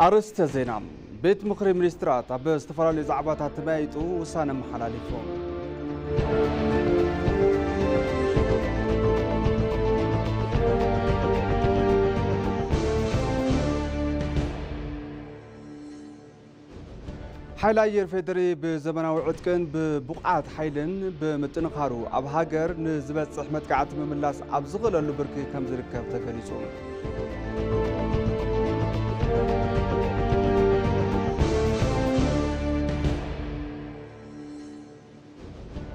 ኣርእስተ ዜና። ቤት ምኽሪ ሚኒስትራት ኣብ ዝተፈላለዩ ዛዕባታት ተመያይጡ ውሳነ ኣመሓላሊፎም። ሓይሊ ኣየር ፌዴሪ ብዘመናዊ ዕጥቅን ብብቕዓት ሓይልን ብምጥንኻሩ ኣብ ሃገር ንዝበፅሕ መጥቃዕቲ ምምላስ ኣብ ዝኽእለሉ ብርኪ ከም ዝርከብ ተገሊፁ።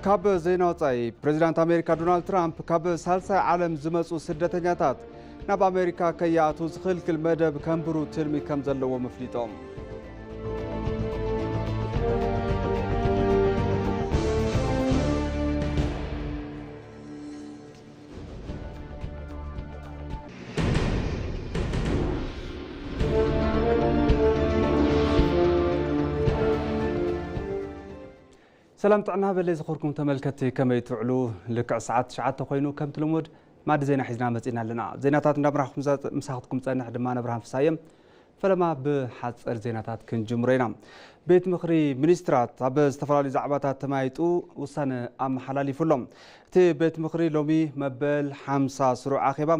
ካብ ዜና ወጻኢ፣ ፕሬዚዳንት ኣሜሪካ ዶናልድ ትራምፕ ካብ ሳልሳይ ዓለም ዝመጹ ስደተኛታት ናብ ኣሜሪካ ከይኣትዉ ዝኽልክል መደብ ከንብሩ ትልሚ ከም ዘለዎም ኣፍሊጦም። ሰላም ጥዕና በለይ ዝኸርኩም ተመልከትቲ፣ ከመይ ትውዕሉ? ልክዕ ሰዓት ትሽዓተ ኮይኑ፣ ከምቲ ልሙድ ማዕዲ ዜና ሒዝና መጺና ኣለና። ዜናታት እንዳምራሕኩም ምሳኽትኩም ጸንሕ ድማ ነብርሃን ፍሳየም። ፈለማ ብሓጸር ዜናታት ክንጅምሮ ኢና። ቤት ምኽሪ ሚኒስትራት ኣብ ዝተፈላለዩ ዛዕባታት ተመያይጡ ውሳነ ኣመሓላሊፉ ኣሎ። እቲ ቤት ምኽሪ ሎሚ መበል ሓምሳ ስሩዕ ኣኼባ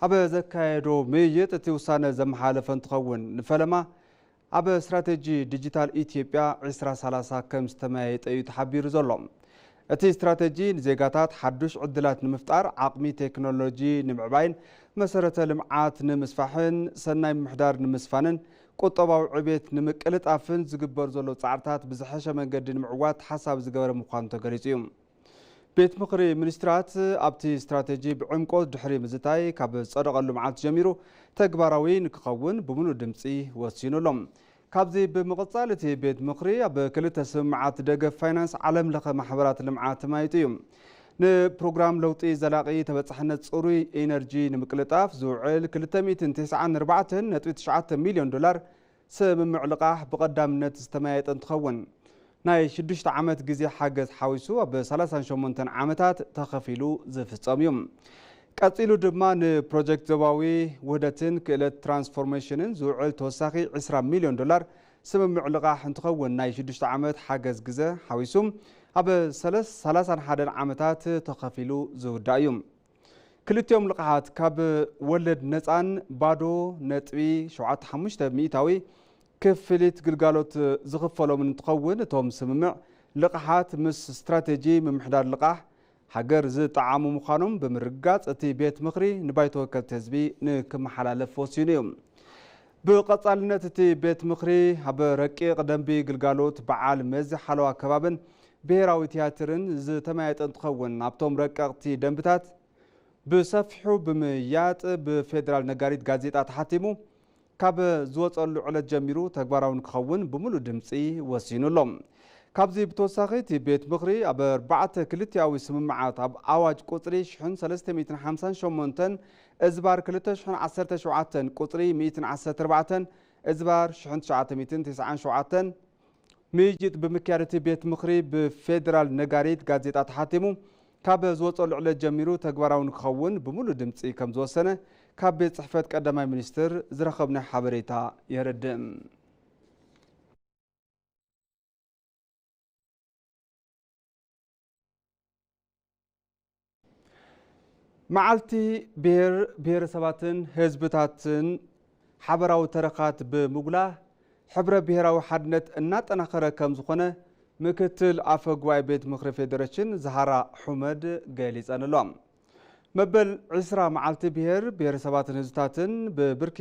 ኣብ ዘካየዶ ምይይጥ እቲ ውሳነ ዘመሓለፈ እንትኸውን፣ ንፈለማ ኣብ ስትራቴጂ ዲጂታል ኢትዮጵያ ዕስራ ሰላሳ ከም ዝተመያየጠ እዩ ተሓቢሩ ዘሎ። እቲ ስትራቴጂ ንዜጋታት ሓዱሽ ዕድላት ንምፍጣር፣ ዓቕሚ ቴክኖሎጂ ንምዕባይን መሰረተ ልምዓት ንምስፋሕን ሰናይ ምምሕዳር ንምስፋንን ቁጠባዊ ዕቤት ንምቅልጣፍን ዝግበር ዘሎ ጻዕርታት ብዝሐሸ መንገዲ ንምዕዋት ሓሳብ ዝገበረ ምዃኑ ተገሊጹ እዩ። ቤት ምኽሪ ሚኒስትራት ኣብቲ ስትራቴጂ ብዕምቆት ድሕሪ ምዝታይ፣ ካብ ዝጸደቐሉ መዓልቲ ጀሚሩ ተግባራዊ ንክኸውን ብምሉእ ድምጺ ወሲኑ ኣሎ። ካብዚ ብምቕጻል፣ እቲ ቤት ምኽሪ ኣብ ክልተ ስምምዓት ደገፍ ፋይናንስ ዓለም ለኸ ማሕበራት ልምዓት ተመያይጡ እዩ። ንፕሮግራም ለውጢ ዘላቒ ተበጻሕነት ጽሩይ ኢነርጂ ንምቅልጣፍ ዝውዕል ክልተ ሚእትን ተስዓን ኣርባዕተን ነጥቢ ትሽዓተ ሚልዮን ዶላር ስምምዕ ልቓሕ ብቐዳምነት ዝተመያየጠ እንትኸውን፣ ናይ ሽዱሽተ ዓመት ግዜ ሓገዝ ሓዊሱ ኣብ ሰላሳን ሸሞንተን ዓመታት ተኸፊሉ ዝፍጸም እዩ። ቀጺሉ ድማ ንፕሮጀክት ዞባዊ ውህደትን ክእለት ትራንስፎርሜሽንን ዝውዕል ተወሳኺ ዕስራ ሚልዮን ዶላር ስምምዕ ልቓሕ እንትኸውን፣ ናይ ሽዱሽተ ዓመት ሓገዝ ግዘ ሓዊሱ ኣብ ሰለስ-፣ ሰላሳን ሓደን ዓመታት ተኸፊሉ ዝውዳእ እዩ። ክልቲኦም ልቓሓት ካብ ወለድ ነፃን ባዶ ነጥቢ ሸውዓተ ሓሙሽተ ሚእታዊ ክፍሊት ግልጋሎት ዝኽፈሎም እንትኸውን፣ እቶም ስምምዕ ልቓሓት ምስ ስትራቴጂ ምምሕዳር ልቓሕ ሃገር ዝጠዓሙ ምዃኖም ብምርግጋጽ፣ እቲ ቤት ምኽሪ ንባይቶ ወከልቲ ህዝቢ ንክመሓላለፍ ወሲኑ እዩ። ብቐጻልነት፣ እቲ ቤት ምኽሪ ኣብ ረቂቕ ደንቢ ግልጋሎት በዓል መዚ ሓለዋ ከባብን ብሄራዊ ቲያትርን ዝተመያየጠ እንትኸውን፣ ኣብቶም ረቀቕቲ ደንብታት ብሰፊሑ ብምይያጥ ብፌዴራል ነጋሪት ጋዜጣ ተሓቲሙ ካብ ዝወፀሉ ዕለት ጀሚሩ ተግባራዊ ንክኸውን ብምሉእ ድምፂ ወሲኑ ኣሎ። ካብዚ ብተወሳኺ፣ እቲ ቤት ምኽሪ ኣብ ኣርባዕተ ክልቲኣዊ ስምምዓት፣ ኣብ ኣዋጅ ቁፅሪ ሽሕን ሰለስተ ሚእትን ሓምሳን ሸሞንተን እዝባር ክልተ ሽሕን ዓሰርተ ሸውዓተን፣ ቁፅሪ ሚእትን ዓሰርተ ኣርባዕተን እዝባር ሽሕን ትሽዓተ ሚእትን ተስዓን ሸውዓተን፣ ምይይጥ ብምክያድ፣ እቲ ቤት ምኽሪ ብፌዴራል ነጋሪት ጋዜጣ ተሓቲሙ ካብ ዝወፀሉ ዕለት ጀሚሩ ተግባራዊ ንክኸውን ብምሉእ ድምፂ ከም ዝወሰነ ካብ ቤት ፅሕፈት ቀዳማይ ሚኒስትር ዝረኸብናዮ ሓበሬታ የረድእ። መዓልቲ ብሔር ብሔረሰባትን ህዝብታትን ሓበራዊ ተረኻት ብምጉላህ፣ ሕብረ ብሔራዊ ሓድነት እናጠናኸረ ከም ዝኾነ ምክትል ኣፈ ጉባኤ ቤት ምኽሪ ፌዴሬሽን ዛሃራ ሑመድ ገሊጸን ኣሎ። መበል ዕስራ መዓልቲ ብሔር ብሔረሰባትን ህዝብታትን ብብርኪ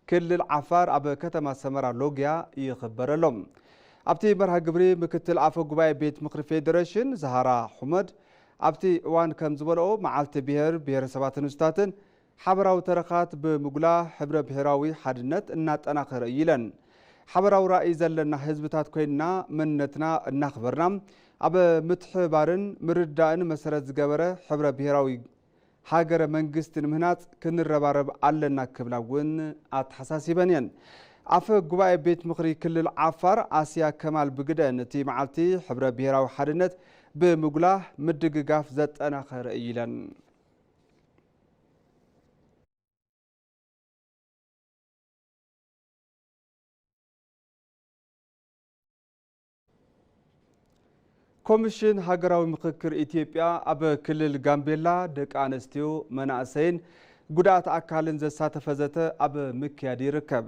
ክልል ዓፋር ኣብ ከተማ ሰመራ ሎጊያ ይኽበር ኣሎ። ኣብቲ መርሃ ግብሪ፣ ምክትል ኣፈ ጉባኤ ቤት ምኽሪ ፌዴሬሽን ዛሃራ ሑመድ ኣብቲ እዋን ከም ዝበልኦ፣ መዓልቲ ብሔር ብሔረሰባትን ህዝብታትን ሓበራዊ ተረኻት ብምጉላህ፣ ሕብረ ብሔራዊ ሓድነት እናጠናኸረ እዩ ኢለን። ሓበራዊ ራእይ ዘለና ህዝብታት ኮይንና፣ መንነትና እናኽበርና፣ ኣብ ምትሕብባርን ምርድዳእን መሰረት ዝገበረ ሕብረ ብሔራዊ ሃገረ መንግስቲ ንምህናጽ ክንረባረብ ኣለና ክብላ እውን ኣተሓሳሲበን እየን። ኣፈ ጉባኤ ቤት ምኽሪ ክልል ዓፋር ኣስያ ከማል ብግደን፣ እቲ መዓልቲ ሕብረ ብሔራዊ ሓድነት ብምጉላህ ምድግጋፍ ዘጠናኸረ እዩ ኢለን። ኮሚሽን ሃገራዊ ምኽክር ኢትዮጵያ ኣብ ክልል ጋምቤላ ደቂ ኣንስትዮ፣ መናእሰይን ጉድኣት ኣካልን ዘሳተፈ ዘተ ኣብ ምክያድ ይርከብ።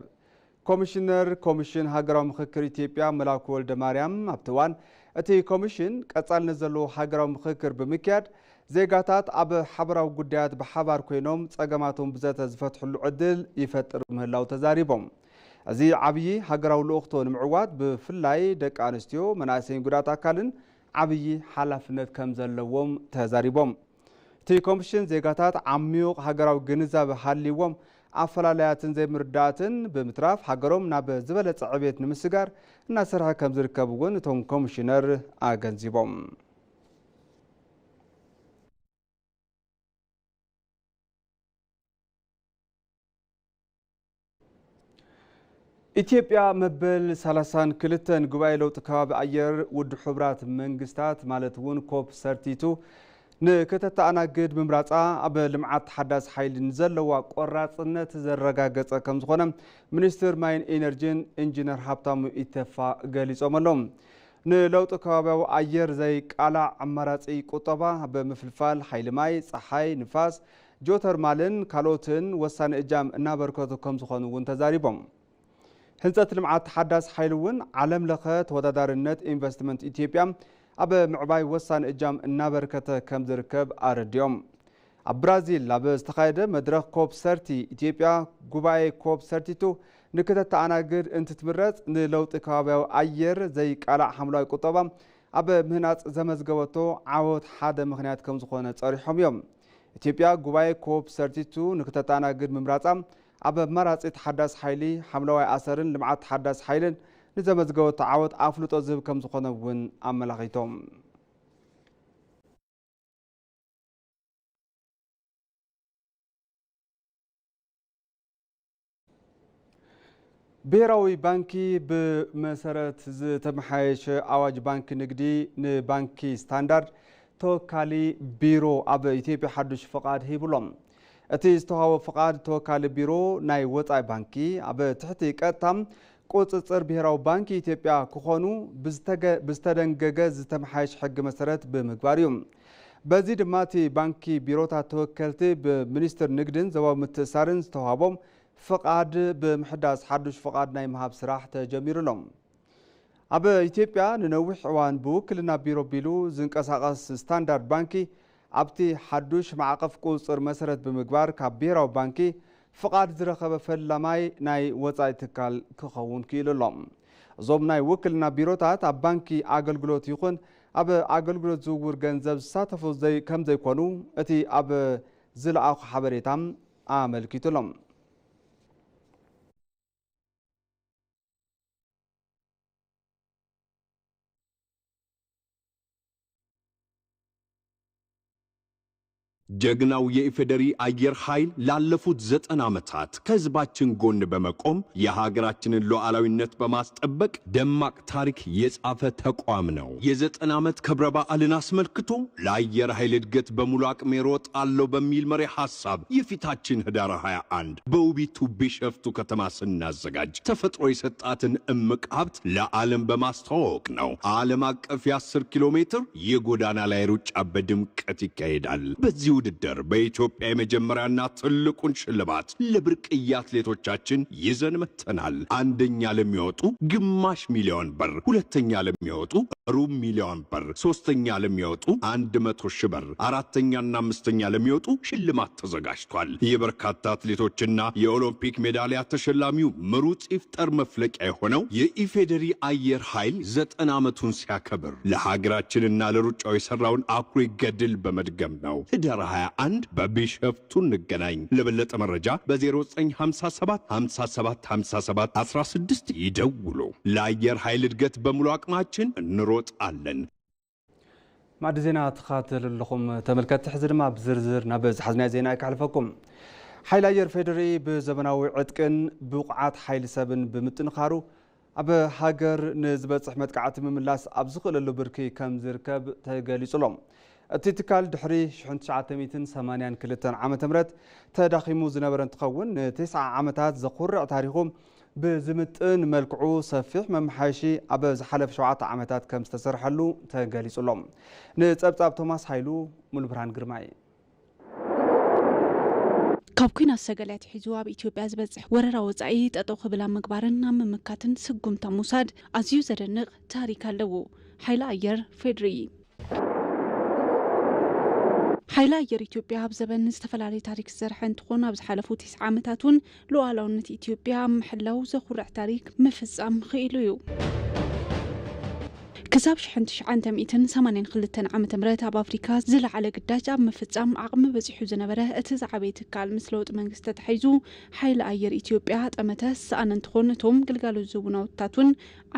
ኮሚሽነር ኮሚሽን ሃገራዊ ምኽክር ኢትዮጵያ መላኩ ወልደ ማርያም ኣብቲ እዋን፣ እቲ ኮሚሽን ቀጻልነት ዘለዎ ሃገራዊ ምኽክር ብምክያድ ዜጋታት ኣብ ሓበራዊ ጉዳያት ብሓባር ኮይኖም ጸገማቶም ብዘተ ዝፈትሕሉ ዕድል ይፈጥር ምህላው ተዛሪቦም። እዚ ዓብዪ ሃገራዊ ልኡኽቶ ንምዕዋት ብፍላይ ደቂ ኣንስትዮ፣ መናእሰይን ጉድኣት ኣካልን ዓብዪ ሓላፍነት ከም ዘለዎም ተዛሪቦም። እቲ ኮሚሽን ዜጋታት ዓሚቕ ሃገራዊ ግንዛበ ሃልይዎም ኣፈላላያትን ዘይምርዳእትን ብምትራፍ ሃገሮም ናብ ዝበለጸ ዕቤት ንምስጋር እናሰርሐ ከም ዝርከብ እውን እቶም ኮሚሽነር ኣገንዚቦም። ኢትዮጵያ መበል ሰላሳን ክልተን ጉባኤ ለውጢ ከባቢ ኣየር ውድብ ሕቡራት መንግስታት ማለት እውን ኮፕ ሰርቲቱ ንክተተኣናግድ ምምራፃ ኣብ ልምዓት ተሓዳሲ ሓይሊ ንዘለዋ ቆራፅነት ዘረጋገፀ ከም ዝኾነ ሚኒስትር ማይን ኢነርጂን ኢንጂነር ሃብታሙ ኢተፋ ገሊፆም ኣለዉ። ንለውጢ ከባቢያዊ ኣየር ዘይቃላዕ ኣማራፂ ቁጠባ ብምፍልፋል ሓይሊ ማይ፣ ፀሓይ፣ ንፋስ፣ ጂኦተርማልን ካልኦትን ወሳኒ እጃም እናበርከቱ ከም ዝኾኑ እውን ተዛሪቦም። ህንፀት ልምዓት ተሓዳሲ ሓይሊ እውን ዓለም ለኸ ተወዳዳርነት ኢንቨስትመንት ኢትዮጵያ ኣብ ምዕባይ ወሳኒ እጃም እናበርከተ ከም ዝርከብ ኣረዲኦም። ኣብ ብራዚል ኣብ ዝተኻየደ መድረኽ ኮፕ ሰርቲ ኢትዮጵያ ጉባኤ ኮፕ ሰርቲቱ ንክተተኣናግድ እንትትምረፅ ንለውጢ ከባቢያዊ ኣየር ዘይቃላዕ ሓምለዋይ ቁጠባ ኣብ ምህናፅ ዘመዝገበቶ ዓወት ሓደ ምኽንያት ከም ዝኾነ ፀሪሖም እዮም። ኢትዮጵያ ጉባኤ ኮፕ ሰርቲቱ ንክተተኣናግድ ምምራፃ ኣብ ኣማራፂ ተሓዳሲ ሓይሊ፣ ሓምለዋይ ኣሰርን ልምዓት ተሓዳሲ ሓይልን ንዘመዝገበቶ ዓወት ኣፍልጦ ዝህብ ከም ዝኾነ እውን ኣመላኺቶም። ብሄራዊ ባንኪ ብመሰረት ዝተመሓየሸ ኣዋጅ ባንኪ ንግዲ ንባንኪ ስታንዳርድ ተወካሊ ቢሮ ኣብ ኢትዮጵያ ሓዱሽ ፍቓድ ሂቡሎም። እቲ ዝተዋህቦ ፍቓድ ተወካሊ ቢሮ ናይ ወፃኢ ባንኪ ኣብ ትሕቲ ቀጥታ ቁፅፅር ብሄራዊ ባንኪ ኢትዮጵያ ክኾኑ ብዝተገ-፣ ብዝተደንገገ ዝተመሓየሸ ሕጊ መሰረት ብምግባር እዩ። በዚ ድማ እቲ ባንኪ ቢሮታት ተወከልቲ ብሚኒስትር ንግድን ዞባዊ ምትእሳርን ዝተዋህቦም ፍቓድ ብምሕዳስ ሓዱሽ ፍቓድ ናይ ምሃብ ስራሕ ተጀሚሩ ኣሎ። ኣብ ኢትዮጵያ ንነዊሕ እዋን ብውክልና ቢሮ ቢሉ ዝንቀሳቐስ ስታንዳርድ ባንኪ ኣብቲ ሓዱሽ ማዕቐፍ ቁፅፅር መሰረት ብምግባር ካብ ብሄራዊ ባንኪ ፍቓድ ዝረኸበ ፈላማይ ናይ ወፃኢ ትካል ክኸውን ክኢሉ ኣሎ። እዞም ናይ ውክልና ቢሮታት ኣብ ባንኪ ኣገልግሎት ይኹን ኣብ ኣገልግሎት ዝውውር ገንዘብ ዝሳተፉ ዘይ-፣ ከም ዘይኮኑ እቲ ኣብ ዝለኣኹ ሓበሬታ ኣመልኪቱ ኣሎ። ጀግናው የኢፌዴሪ አየር ኃይል ላለፉት ዘጠና ዓመታት ከህዝባችን ጎን በመቆም የሀገራችንን ሉዓላዊነት በማስጠበቅ ደማቅ ታሪክ የጻፈ ተቋም ነው። የዘጠና ዓመት ክብረ በዓልን አስመልክቶ ለአየር ኃይል እድገት በሙሉ አቅሜ እሮጣለሁ በሚል መሪ ሐሳብ የፊታችን ህዳር ሃያ አንድ በውቢቱ ቢሸፍቱ ከተማ ስናዘጋጅ ተፈጥሮ የሰጣትን እምቅ ሀብት ለዓለም በማስተዋወቅ ነው። ዓለም አቀፍ የ አስር ኪሎ ሜትር የጎዳና ላይ ሩጫ በድምቀት ይካሄዳል። በዚህ ውድድር በኢትዮጵያ የመጀመሪያና ትልቁን ሽልማት ለብርቅዬ አትሌቶቻችን ይዘን መጥተናል። አንደኛ ለሚወጡ ግማሽ ሚሊዮን ብር፣ ሁለተኛ ለሚወጡ ሩብ ሚሊዮን ብር፣ ሶስተኛ ለሚወጡ አንድ መቶ ሺህ ብር፣ አራተኛና አምስተኛ ለሚወጡ ሽልማት ተዘጋጅቷል። የበርካታ አትሌቶችና የኦሎምፒክ ሜዳሊያ ተሸላሚው ምሩጽ ይፍጠር መፍለቂያ የሆነው የኢፌዴሪ አየር ኃይል ዘጠና ዓመቱን ሲያከብር ለሀገራችንና ለሩጫው የሰራውን አኩሪ ገድል በመድገም ነው። ህዳር ሃያ አንድ በቢሸፍቱ እንገናኝ። ለበለጠ መረጃ በ ዜሮ ዘጠኝ ሀምሳ ሰባት ሀምሳ ሰባት ሀምሳ ሰባት አስራ ስድስት ይደውሉ። ለአየር ኃይል እድገት በሙሉ አቅማችን እንሮጣለን። ማዕዲ ዜና ትኸታተሉ ኣለኹም ተመልከትቲ፣ ሕዚ ድማ ብዝርዝር ናብ ዝሓዝናዮ ዜና ከሕልፈኩም። ሓይሊ ኣየር ፌዴሪ ብዘበናዊ ዕጥቅን ብቑዓት ሓይሊ ሰብን ብምጥንኻሩ ኣብ ሃገር ንዝበፅሕ መጥቃዕቲ ምምላስ ኣብ ዝኽእለሉ ብርኪ ከም ዝርከብ ተገሊጹ ኣሎ። እቲ ትካል ድሕሪ ሽሕን ትሽዓተ ሚእትን ሰማንያን ክልተን ዓመተ ምህረት ተዳኺሙ ዝነበረ እንትኸውን፣ ንተስዓ ዓመታት ዘኹርዕ ታሪኹ ብዝምጥን መልክዑ ሰፊሕ መመሓየሺ ኣብ ዝሓለፈ ሸውዓተ ዓመታት ከም ዝተሰርሐሉ ተገሊጹ ኣሎ። ንጸብጻብ ቶማስ ሃይሉ፣ ሙሉብርሃን ግርማይ። ካብ ኲናት ሰገል ኣትሒዙ ኣብ ኢትዮጵያ ዝበጽሕ ወረራ ወጻኢ ጠጠው ክብል ኣብ ምግባርን ኣብ ምምካትን ስጉምታ ምውሳድ ኣዝዩ ዘደንቕ ታሪክ ኣለዎ። ሓይሊ ኣየር ፌድሪ። ሓይሊ ኣየር ኢትዮጵያ ኣብ ዘበን ዝተፈላለየ ታሪክ ዝሰርሐ እንትኾን፣ ኣብ ዝሓለፉ ተስዓ ዓመታት እውን ሉዓላውነት ኢትዮጵያ ኣብ ምሕላው ዘኹርዕ ታሪክ ምፍጻም ክኢሉ እዩ። ክሳብ ሽሕን ትሽዓተ ሚእትን ሰማንያን ክልተን ዓመተ ምህረት ኣብ ኣፍሪካ ዝለዓለ ግዳጅ ኣብ ምፍጻም ዓቕሚ በጺሑ ዝነበረ እቲ ዝዓበየ ትካል፣ ምስ ለውጢ መንግስቲ ተታሒዙ ሓይሊ ኣየር ኢትዮጵያ ጠመተ ዝሰኣነ እንትኾን፣ እቶም ግልጋሎት ዝህቡ ናውትታት እውን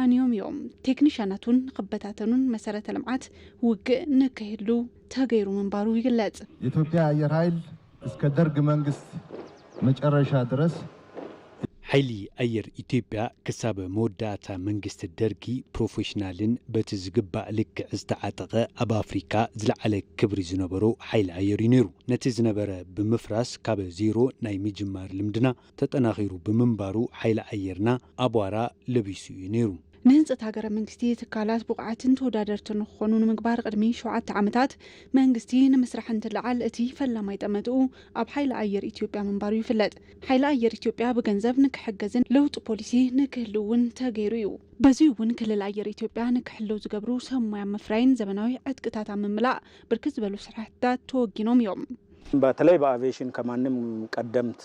ዓንዮም እዮም። ቴክኒሻናት እውን ንኽበታተኑን መሰረተ ልምዓት ውግእ ንክህሉ ተገይሩ ምንባሩ ይግለጽ። የኢትዮጵያ አየር ኃይል እስከ ደርግ መንግስት መጨረሻ ድረስ ሓይሊ ኣየር ኢትዮጵያ ክሳብ መወዳእታ መንግስቲ ደርጊ ፕሮፌሽናልን በቲ ዝግባእ ልክዕ ዝተዓጠቐ፣ ኣብ ኣፍሪካ ዝለዓለ ክብሪ ዝነበሮ ሓይሊ ኣየር እዩ ነይሩ። ነቲ ዝነበረ ብምፍራስ፣ ካብ ዜሮ ናይ ምጅማር ልምድና ተጠናኺሩ ብምንባሩ፣ ሓይሊ ኣየርና ኣቧራ ለቢሱ እዩ ነይሩ። ንህንጸት ሃገረ መንግስቲ ትካላት ብቑዓትን ተወዳደርትን ንክኾኑ ንምግባር፣ ቅድሚ ሸውዓተ ዓመታት መንግስቲ ንምስራሕ እንትለዓል፣ እቲ ፈላማይ ጠመትኡ ኣብ ሓይሊ ኣየር ኢትዮጵያ ምንባሩ ይፍለጥ። ሓይሊ ኣየር ኢትዮጵያ ብገንዘብ ንክሕገዝን ለውጢ ፖሊሲ ንክህሉ እውን ተገይሩ እዩ። በዚ እውን ክልል ኣየር ኢትዮጵያ ንክሕለው ዝገብሩ ሰብ ሞያ ምፍራይን ዘበናዊ ዕጥቅታት ኣብ ምምላእ ብርክት ዝበሉ ስራሕትታት ተወጊኖም እዮም። በተለይ በአቪዬሽን ከማንም ቀደምት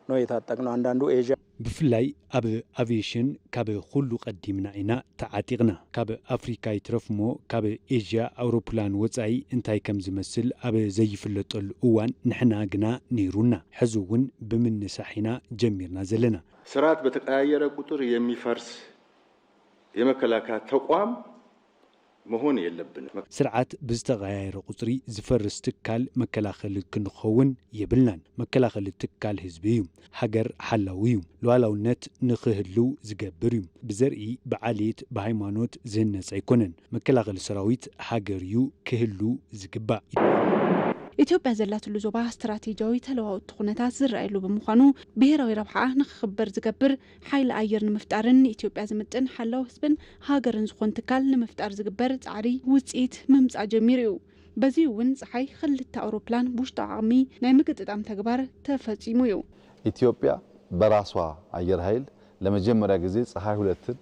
ነው የታጠቅነው። አንዳንዱ ኤዥያ ብፍላይ ኣብ ኣቪዬሽን ካብ ኩሉ ቀዲምና ኢና ተዓጢቕና። ካብ ኣፍሪካ ይትረፍሞ ካብ ኤዥያ ኣውሮፕላን ወጻኢ እንታይ ከም ዝመስል ኣብ ዘይፍለጠሉ እዋን ንሕና ግና ነይሩና። ሕዚ እውን ብምንሳሕ ኢና ጀሚርና ዘለና። ስርዓት በተቀያየረ ቁጥር የሚፈርስ የመከላከያ ተቋም መሆን የለብንም። ስርዓት ብዝተቐያየረ ቁጽሪ ዝፈርስ ትካል መከላኸሊ ክንኸውን የብልናን። መከላኸሊ ትካል ህዝቢ እዩ። ሃገር ሓላዊ እዩ። ሉዓላውነት ንኽህልው ዝገብር እዩ። ብዘርኢ፣ ብዓሌት፣ ብሃይማኖት ዝህነጽ ኣይኮነን። መከላኸሊ ሰራዊት ሃገር እዩ ክህሉ ዝግባእ። ኢትዮጵያ ዘላትሉ ዞባ ስትራቴጂያዊ ተለዋወጥቲ ኩነታት ዝረኣየሉ ብምዃኑ፣ ብሄራዊ ረብሓኣ ንክኽበር ዝገብር ሓይሊ ኣየር ንምፍጣርን ንኢትዮጵያ ዝምጥን ሓላው ህዝብን ሃገርን ዝኾን ትካል ንምፍጣር ዝግበር ጻዕሪ ውጽኢት ምምጻእ ጀሚሩ እዩ። በዚ እውን ጸሓይ ክልተ ኣውሮፕላን ብውሽጣ ዓቕሚ ናይ ምግጥጣም ተግባር ተፈጺሙ እዩ። ኢትዮጵያ በራሷ አየር ኃይል ለመጀመሪያ ጊዜ ፀሐይ ሁለትን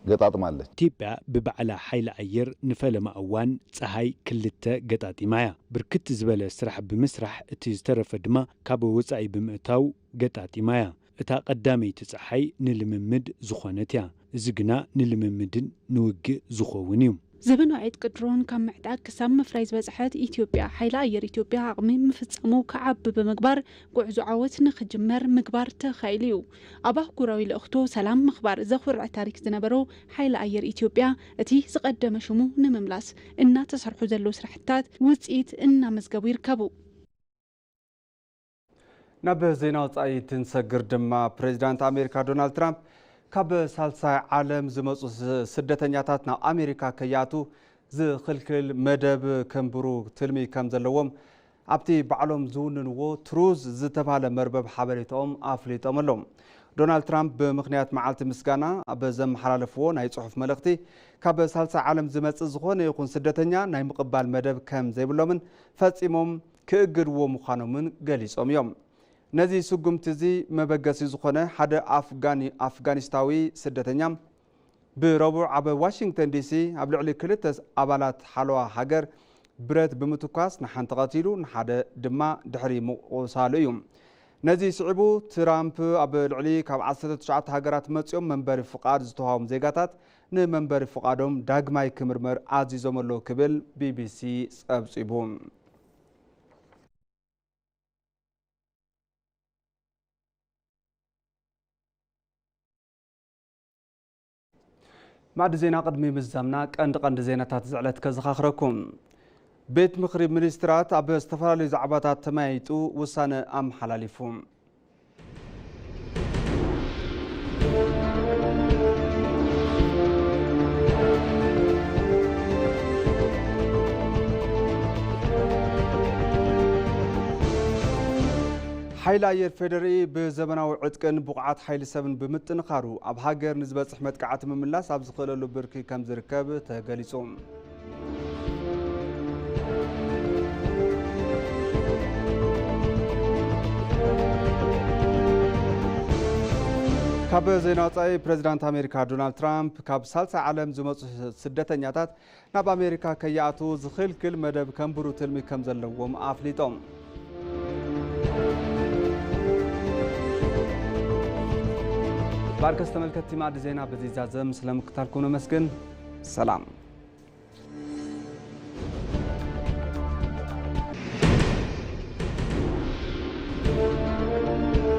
ገጣጥማለች። ኢትዮጵያ ብባዕላ ሓይሊ ኣየር ንፈለማ እዋን ጸሃይ ክልተ ገጣጢማ እያ። ብርክት ዝበለ ስራሕ ብምስራሕ፣ እቲ ዝተረፈ ድማ ካብ ወጻኢ ብምእታው ገጣጢማ እያ። እታ ቀዳመይቲ ጸሓይ ንልምምድ ዝኾነት እያ። እዚ ግና ንልምምድን ንውግእ ዝኸውን እዩ። ዘበናዊ ዕጥቂ ድሮን ካብ ምዕጣቅ ክሳብ ምፍራይ ዝበጽሐት ኢትዮጵያ፣ ሓይሊ ኣየር ኢትዮጵያ ዓቕሚ ምፍጻሙ ክዓቢ ብምግባር፣ ጉዕዞ ዓወት ንኽጅመር ምግባር ተኻኢሉ እዩ። ኣብ ኣህጉራዊ ልእኽቶ ሰላም ምኽባር ዘኹርዕ ታሪክ ዝነበሮ ሓይሊ ኣየር ኢትዮጵያ፣ እቲ ዝቐደመ ሽሙ ንምምላስ እናተሰርሑ ዘለዉ ስራሕትታት ውጽኢት እናመዝገቡ ይርከቡ። ናብ ዜና ወጻኢ ትንሰግር ድማ፣ ፕሬዚዳንት ኣሜሪካ ዶናልድ ትራምፕ ካብ ሳልሳይ ዓለም ዝመጹ ስ-፣ ስደተኛታት ናብ ኣሜሪካ ከይኣቱ ዝኽልክል መደብ ከንብሩ ትልሚ ከም ዘለዎም ኣብቲ ባዕሎም ዝውንንዎ ትሩዝ ዝተባህለ መርበብ ሓበሬታኦም ኣፍሊጦም ኣለዉ። ዶናልድ ትራምፕ ብምኽንያት መዓልቲ ምስጋና ኣብ ዘመሓላለፍዎ ናይ ጽሑፍ መልእኽቲ፣ ካብ ሳልሳይ ዓለም ዝመጽእ ዝኾነ ይኹን ስደተኛ ናይ ምቕባል መደብ ከም ዘይብሎምን ፈጺሞም ክእገድዎ ምዃኖምን ገሊጾም እዮም። ነዚ ስጉምቲ እዚ መበገሲ ዝኾነ ሓደ ኣፍጋኒ-፣ ኣፍጋኒስታዊ ስደተኛ ብረቡዕ ኣብ ዋሽንግተን ዲሲ ኣብ ልዕሊ ክልተ ኣባላት ሓለዋ ሃገር ብረት ብምትኳስ ንሓንቲ ቀቲሉ፣ ንሓደ ድማ ድሕሪ ምቑሳሉ እዩ። ነዚ ስዒቡ ትራምፕ ኣብ ልዕሊ ካብ ዓሰርተ ትሽዓተ ሃገራት መጺኦም መንበሪ ፍቓድ ዝተዋህቦም ዜጋታት ንመንበሪ ፍቓዶም ዳግማይ ክምርመር ኣዚዞም ኣለዉ ክብል ቢቢሲ ጸብጺቡ። ማዕዲ ዜና ቅድሚ ምዝዛምና ቀንዲ ቀንዲ ዜናታት ዝዕለት ከዘኻኽረኩም። ቤት ምኽሪ ሚኒስትራት ኣብ ዝተፈላለዩ ዛዕባታት ተመያይጡ ውሳነ ኣመሓላሊፉ። ሓይሊ ኣየር ፌዴሪ ብዘበናዊ ዕጥቅን ብቑዓት ሓይሊ ሰብን ብምጥንኻሩ ኣብ ሃገር ንዝበፅሕ መጥቃዕቲ ምምላስ ኣብ ዝኽእለሉ ብርኪ ከም ዝርከብ ተገሊፁ። ካብ ዜና ወፃኢ፣ ፕሬዚዳንት ኣሜሪካ ዶናልድ ትራምፕ ካብ ሳልሳይ ዓለም ዝመፁ ስደተኛታት ናብ ኣሜሪካ ከይኣትዉ ዝኽልክል መደብ ከንብሩ ትልሚ ከም ዘለዎም ኣፍሊጦም። ባርከስ ተመልከትቲ ማዕዲ ዜና በዚ ዛዘም ስለምክታልኩም ነመስግን። ሰላም።